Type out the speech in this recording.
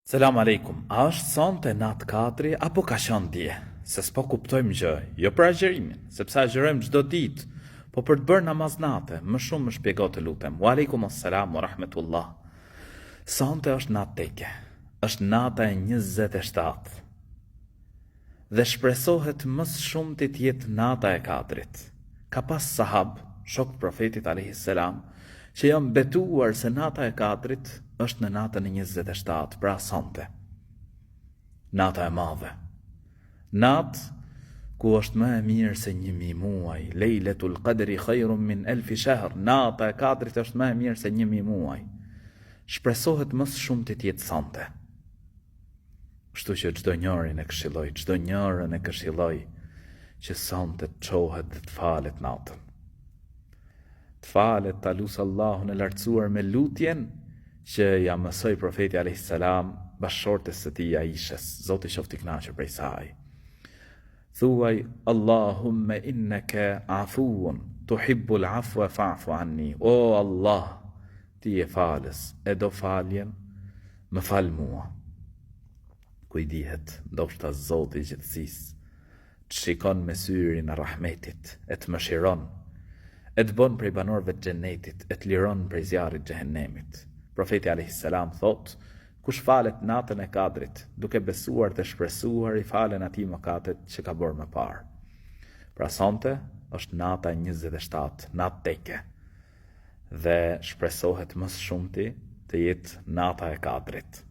Selam Alejkum, a është sonte natë Kadri apo ka qenë dje? Se s'po kuptojmë gjë, jo për agjërimin, sepse agjërojmë çdo ditë, po për të bërë namaz nate, më shumë më shpjego të lutem. Wa alejkum assalam wa rahmetullah. Sonte është natë teke. Është nata e 27. Dhe shpresohet më së shumti të jetë nata e Kadrit. Ka pas sahabë, shokë të Profetit alejhi selam, që janë betuar se nata e Kadrit është në natën e 27, pra sonte. Nata e madhe. Natë ku është më e mirë se 1000 muaj, Lejletul Kadri khairun min elfi shehr, nata e Kadrit është më e mirë se 1000 muaj. Shpresohet më së shumti të jetë sonte. Kështu që çdo njërin e këshilloj, çdo njërën e këshilloj që sonte të çohet dhe të falet natën. Të falet ta lusë Allahun e lartësuar me lutjen që ia mësoi profeti alayhis salam bashkëshortes së tij Aishes, Zoti qoftë i kënaqur prej saj. Thuaj Allahumme inneke afuun tuhibbul afwa fa'fu anni. O Allah, Ti je falës, e do faljen, më fal mua. Ku i dihet, ndoshta Zoti i gjithësisë, të shikon me syrin e rahmetit, e të mëshiron, e të bon prej banorëve të xhenetit, e të liron prej zjarrit xhehenemit. Profeti alejhi selam thotë, kush falet natën e Kadrit, duke besuar dhe shpresuar i falen atij mëkatet që ka bërë më parë. Pra sonte është nata e 27, natë teke. dhe shpresohet më së shumti të jetë nata e Kadrit.